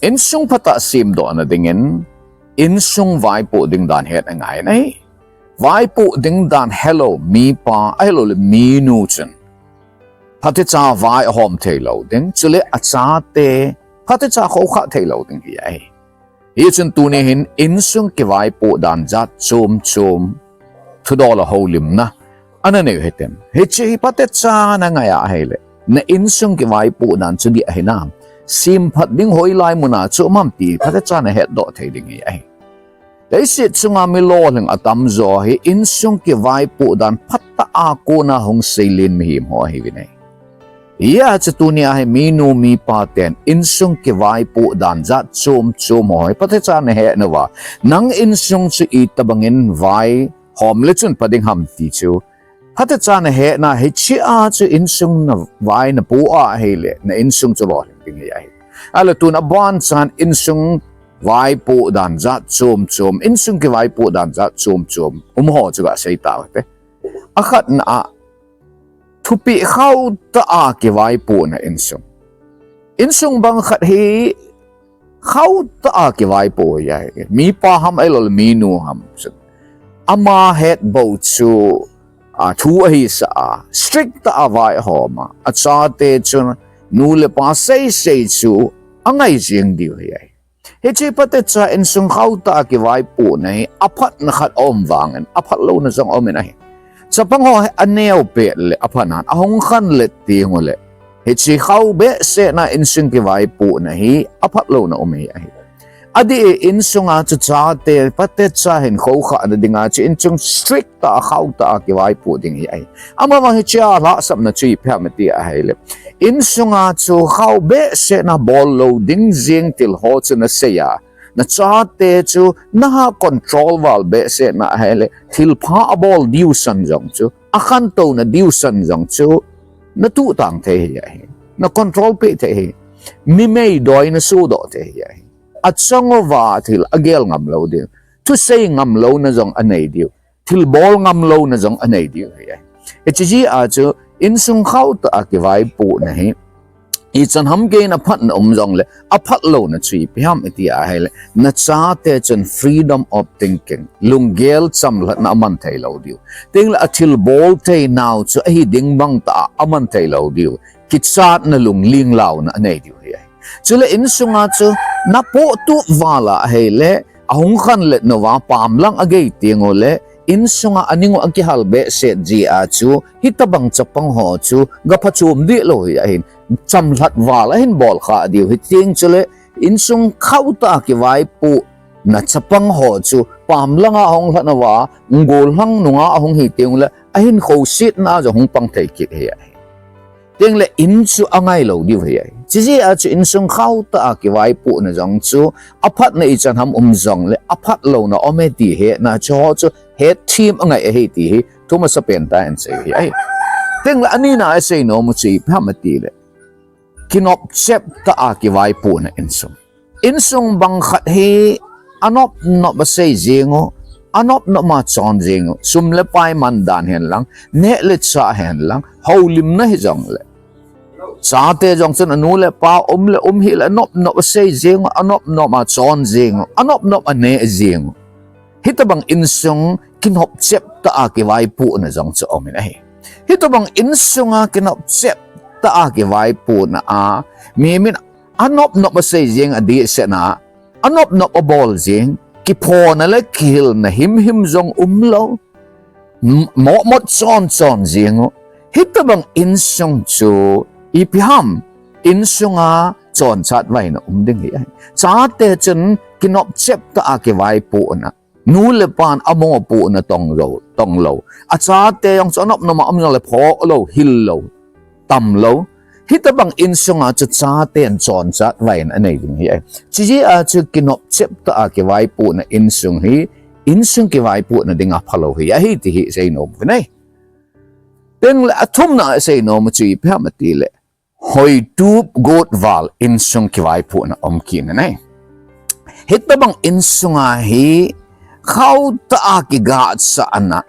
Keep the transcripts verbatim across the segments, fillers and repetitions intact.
Insung phatah semdohna dingin, insung vaipoh ding dan het angai ahi. Vaipoh ding dan helou mipa, ahilouleh minu chun phatecha vai ahom theilou ding, chule achate phatecha khohkhah theilou ding hi ahi. Hichun tuni hin insung kivaipoh dan jat chom chom thudol a houlimna ana neiu hitin. Hiche hi phatecha nangai a ahileh, na insung kivaipoh dan chu dih ahinam? Semphat ding hoilai muna chu um am ti phatecha nahetdoh thei ding hi ahi. Leiset chunga mi lolhing atamjo hi insung kivaipoh dan phatah a kona hung seilen mihem ho ahiuvin ahi. Hijeh chun tunia hi minu mipa ten insung kivaipoh dan jat chom chom ho hi phatecha nahet nauva, nang insung chu itobangin vaihom lechun pha ding ham ti chu phatecha nahetna hichea chu insung na vai napoh a ahileh, na insung chu lolhing ding hi ahi. Ahileh tun abanchan insung vaipoh dan jat chom chom, insung kivaipoh dan jat chom chom um ho chu gasei taute. Akhatna a, thupeh khautah a kivaipohna insung. Insung bang khat hi khautah a kivaipoh hi ahi. Mipa ham ahilouleh minu ham chun, ama het bou chu athu ahisah a, strict tah a vaihom a, achate chun nu le pa seisei chu angai jeng diu hi ahi. Hiche phatecha insung khautah a kivaipohna hi aphatna khat aum vangin aphatlouna jong aumin ahi. Chapang ho hi aneo pet leh aphanan, ahung khanlet tenguleh, hiche khau behsehna insung kivaipohna hi aphatlouna um hi ahi. Adih e, insunga chu chate phatecha hin khohkhahna dinga chu insung strict tah a khautah a kivaipoh ding hi ahi. Amavang hichea lhahsamna chu ipi ham iti ahileh, insunga chu khau behsehna bollou ding jeng thil ho chu nasei a, nachate chu naha control val behsehna ahileh, thilpha abol diu san jong chu, akhantouna diu san jong chu natuhtang thei hi ahi. Na control peh thei hi. Numei doi nasodoh thei hi ahi. Achang uva thil agel ngamlou diu, thusei ngamlouna jong anei diu, thilbol ngamlouna jong anei diu hi ahi. Hiche jeh a chu insung khautah a kivaipohna hi ichan ham geiyin aphatna um jongleh, aphatlouna chu ipi ham iti ahileh, nachate chun freedom of thinking, lunggel chamlhatna aman theilou diu, tengleh athilbol theinau chu ahi ding bang tah a aman theilou diu, kichatna lungling launa anei diu hi ahi. Chule insunga chu napohtup val a ahileh, ahung khanlet nauva pamlang agei tenguleh, insunga aningu akihal behseh jeh a chu hitobang chapang ho chu gaphachom dihlou hi ahin, chamlhat val ahin bolkhah diu hi teng chuleh, insung khautah a kivaipohna chapang ho chu pamlanga ahung lhat nauva, gollhang nunga ahung hi tenguleh, ahinkho setna a jong hung pang thei kit hi ahi. Tengleh in chu angailou diu hi ahi. Chujeh a chu insung khautah a kivaipohna jong chu aphatna ichan ham um jongleh, aphatlouna aume ti hetna chu ho chu hetthem angai ahi ti hi thu masapen tah in sei hi ahi. Tengleh anina a seinom u chu ipi ham atileh, kinopchep tah a kivaipohna insung. Insung bang khat hi anop nop a sei jeng u, anop nop a chon jeng u, sum le pai man dan hen lang, neh le chah hen lang, houlimna hijongleh, chate jong chun anu le apa um le um hih leh anop nop a sei jeng u, anop nop a chon jeng u, anop nop a neh jeng u. Hitobang insung kinopchep tah a kivaipohna jong chu aumin ahi. Hitobang insunga kinopchep tah a kivaipohna a, mihem in anop nop a sei jeng, adehset a anop nop a bol jeng, kiphona le kihilna himhim jong umlou, m-, motmot chon chon jeng u, hitobang insung chu ipi ham, insunga chonchat vaina um ding hi ahi. Chate chun kinopchep tah a kivaipohna, nu le pan amopohna tonglou, tonglou, achate jong chu anop nop a um jongleh phohlou, hillou, tamlou, hitobang insunga chu chaten chonchat vaina anei ding hi ahi. Chujeh a chu kinopchep tah a kivaipohna insung hi insung kivaipohna dinga phalou hi ahi ti hi seinom u ahi. Tengleh athumna a seinom u chu ipi ham atileh, hoitup got val insung kivaipohna um kit in ahi. Hitobang insunga hi khautah a kigahsahna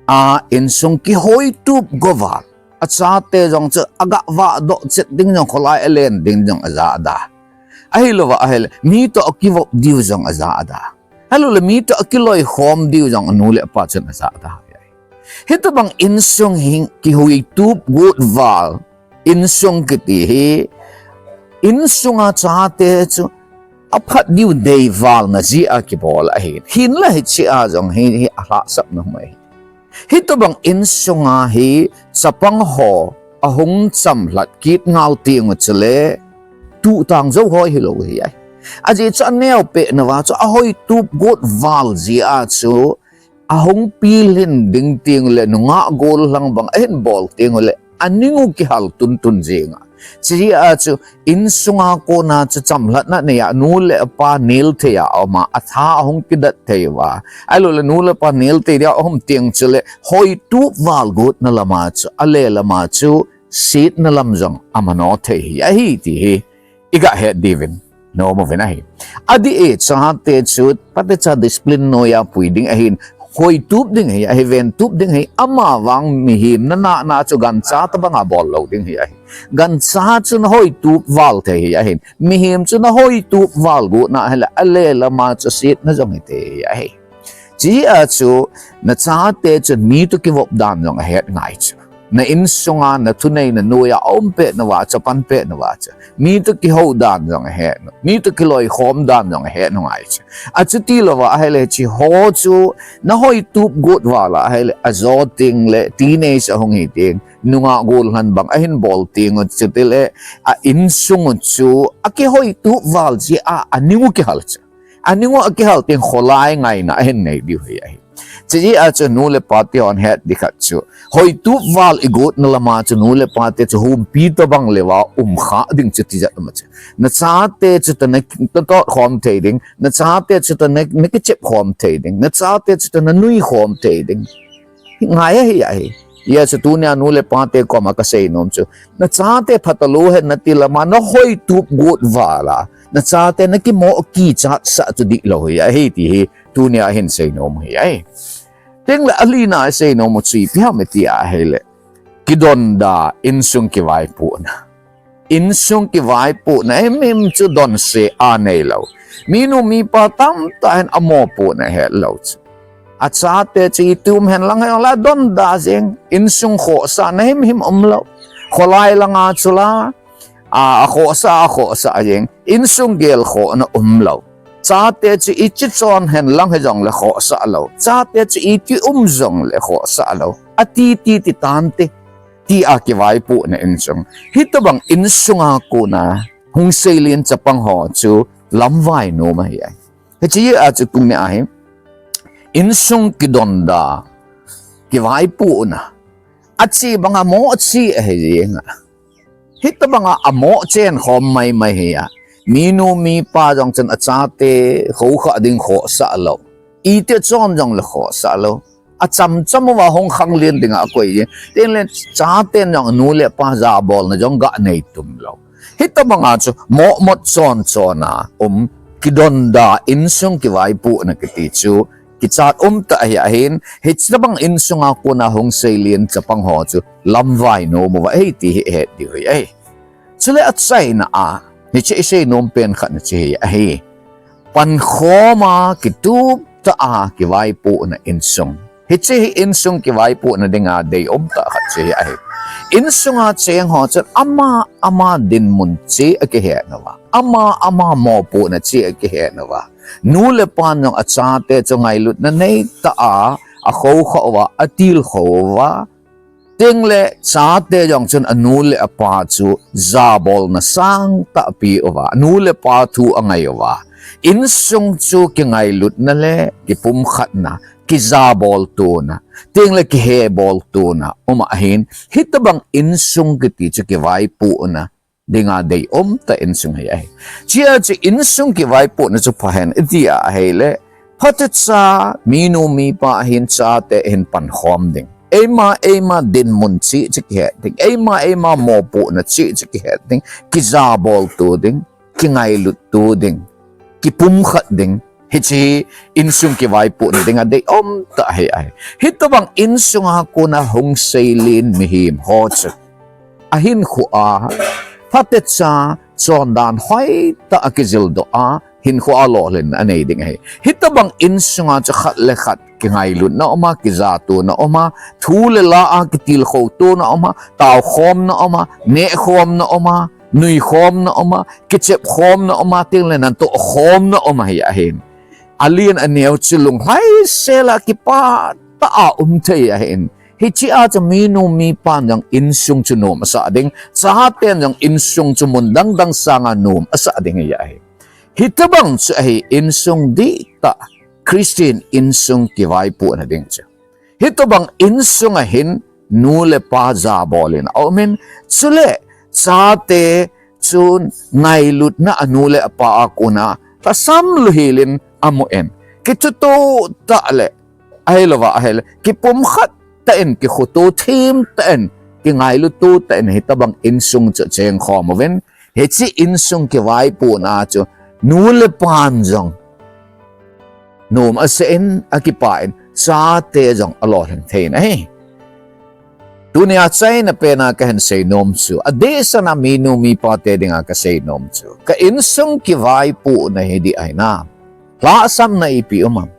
a insung kihoitup go val, achate jong chu agah vahdoh chet ding jong, kholai alen ding jong ajahda, Ahilouva ahile, mi toh akivop diu jong ajahda. Ahilouleh mi toh akiloikhom diu jong anu le apa chun ajahda. Hitobang insung hi kihoitup got val insung kiti hi, insunga chate chu aphat diu deivalna jeh a kibol ahi. Hinlah hichea jong hi, hi alhahsapna um ahi. Hitobang insunga hi chapang ho ahung chamlhat kit ngal teng u chule, tuhtang jou hoi hilou hi ahi. Ajeh chu aneopehnauva chu ahoitup got val jeh a chu, ahung pilhin ding teng ule nungah gollhang bang ahin bol teng ule, aning u kihal tuntun jinga. Chujeh a chu, insunga kona chu chamlhatna neiya anu le apa nelthei a auma, atha ahung kidat thei uva, ahilouleh nu le pa nelthei dia aum teng chule, hoitup val gotna lama chu, ale lama chu, setna lam jong amano thei hi ahi ti hi, igahet diuvin nom uvin ahi. Adeh e, chate chu phatecha discipline noiya pui ding ahin, hoitup ding ahi, ahi ventup ding ahi, amavang mihem nana chu gancha tobanga bol lou ding hi ahi. Gancha chu nahoitup val thei hi ahin, mihem chu nahoitup val gotna ahile, ale lama chu setna jong hithei hi ahi. Chujeh a chu, nachate chun mi toh kivop dan jong ahet ngai chu. Na insunga, nathunei, nanoiya aumpehnauva, chapanpehnauva chu, mi toh kihou dan jong ahet u, mi toh kiloikhom dan jong ahet u ngai chu. Achutilouva ahile hiche ho chu, nahoitup got val a ahile, ajo tengle teenage ahung hi teng, nungah gollhang bang ahin bol teng u chutile, a insung u chu akihoitup val jeh a aning u kihal chu. Aning u akihal teng kholai ngaina ahin nei diu hi ahi. Chujeh a chu nu le pate hon het ding khat chu, hoitup val igotna lama chu nu le pate chu humpi tobang leuva umkha ding chu tijat um ahi chu. Nachate chu toh na, natohkhom thei ding, nachate chu toh na, nakichepkhom thei ding, nachate chu toh nanuikhom thei ding. Ngai ahi ahi. Hijeh chun tunia nu le pate koma kaseinom chu, nachate phatalou hen nati lama nahoitup got val a, nachate nakimo kichatsah chu dihlou hi ahi ti hi, tunia hin seinom u hi ahi. Tengle alina seinom u chu ipi ham iti ahile, kidonda insung kivaipohna. Insung kivaipohna himhim chu donse a neilou. Minu mipa tamtah hin amopohna hetlou chu. Achate chu iti um henlang hijongle adonda jeng, insung khohsahna himhim umlou. Kholai langa chu la, a, akhohsah, akhohsah jeng, insung gelkhohna umlou. Chate chu ichi chon henlang hijongle khohsah lou. Chate chu iti um jongle khohsah lou. Ati ti ti tante. Tia kivaipohna insung. Hitobang insunga kona hung seilen chapang ho chu lamvai nom ahi. Hiche a chu tunia hi, insung kidonda, kivaipohna, ache banga moh che ahi jeng a. Hitobanga amoh chenkhom maimai hi a, minu mipa jong chun achate khohkhah ding khohsah lou. Iti chon jongle khohsah lou. Achamcham uva hung khanglen dinga akoi jeng. Tengle chaten jong nu le pa jabolna jong ganei tumlou. Hitobanga chu moh mot chon chona um, kidonda insung kivaipohna kiti chu kichat umtah ahi ahin, hitobang insunga kona hung seilen chapang ho chu lamvai nom uva ahi ti hi ihet diu hi ahi. Chule achaina a, hiche iseinom pen khat na chu hi ahi. Pankhoma kituptah a kivaipohna insung. Hiche hi insung kivaipohna dinga deium tah khat chu hi ahi. Insunga cheng ho chun ama ama dinmun cheh akihet uva, ama ama mopohna cheh akihet uva, nu le pan jong achate chu ngailutna neitah a akhohkhah uva, atilkhou uva, tengle chate jong chun anu le apa chu jabolna sangtah ape uva, anu le pa thu angai uva, insung chu kingailutna le kipumkhatna, kijaboltona, tengle kiheboltona um ahin, hitobang insung kiti chu kivaipohna dinga deium tah insung hi ahi. Hichea chu insung kivaipohna chu phahen iti ahile, phatecha minu mipa ahin chate ahin pankhom ding, eima eima dinmun cheh chu kihet ding, eima eima mopohna cheh chu kihet ding, kijabolto ding, kingailutto ding, kipumkhat ding, hiche insung kivaipohna dinga deium tah hi ahi. Hitobang insunga kona hung seilen mihem ho chu, ahinkhoa phatecha chondan hoitah a kijildoh a, hinkho a lolhin anei ding ahi. Hitobang insunga chu khat le khat kingailutna uma, kijatona uma, thu le la a kitilkhoutona uma, taokhomna uma, nehkhomna uma, nuikhomna uma, kichepkhomna uma, tengle nantoh khomna uma hi ahin. Alen aneo chu lunglhaisel a kipah tah a umthei ahin. Hichea chu minu mipan jong insung chu nom asah ding, chaten jong insung chu mun dangdang sanga nom asah ding hi ahi. Hitobang chu ahi insung dihtah, Christian insung kivaipohna ding chu. Hitobang insunga hin nu le pa jabolin aumin, chule chate chu ngailutna anu le apa a kona lhasam louhelin amun, kithuto tah le ahilouva ahile kipumkhat tah in, kikhuto them tah in, kingailuto tah in hitobang insung chu chengkhom uvin, hiche insung kivaipohna chu nu le pan jong nom asah in, akipah in, chate jong alolhin thei ahi. Tunia achaina pena kahin seinom chu, adehsetna minu mipate dinga kaseinom chu, ka insung kivaipohna hi dih ahi nam? Lhahsamna ipi um am,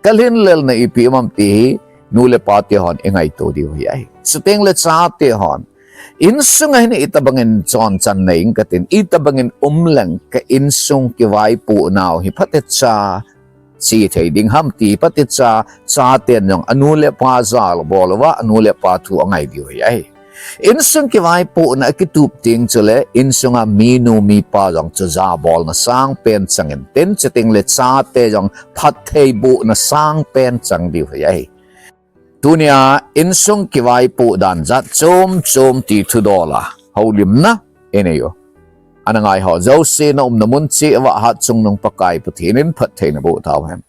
kalhinlelna ipi um am ti hi nu le pate hon ingaito diu hi ahi. Chutengle chate hon insunga hin itobangin chonchan nei inge katin, itobangin umleng ka insung kivaipohnau hi phatecha che thei ding ham ti phatecha chaten jong anu le apa jabol uva anu le apa thu angai diu hi ahi. Insung kivaipohna akitup teng chule insunga minu mipa jong chu jabolna sangpen chang intin, chutengle chate jong phattheibohna sangpen chang diu hi ahi. Tunia insung kivaipoh dan jat chom chom ti thudola houlimna inei u. Ana ngaiho jouse naumna mun cheh uva Hatchungnung Pakai Pathen in phatthei naboh tauhen.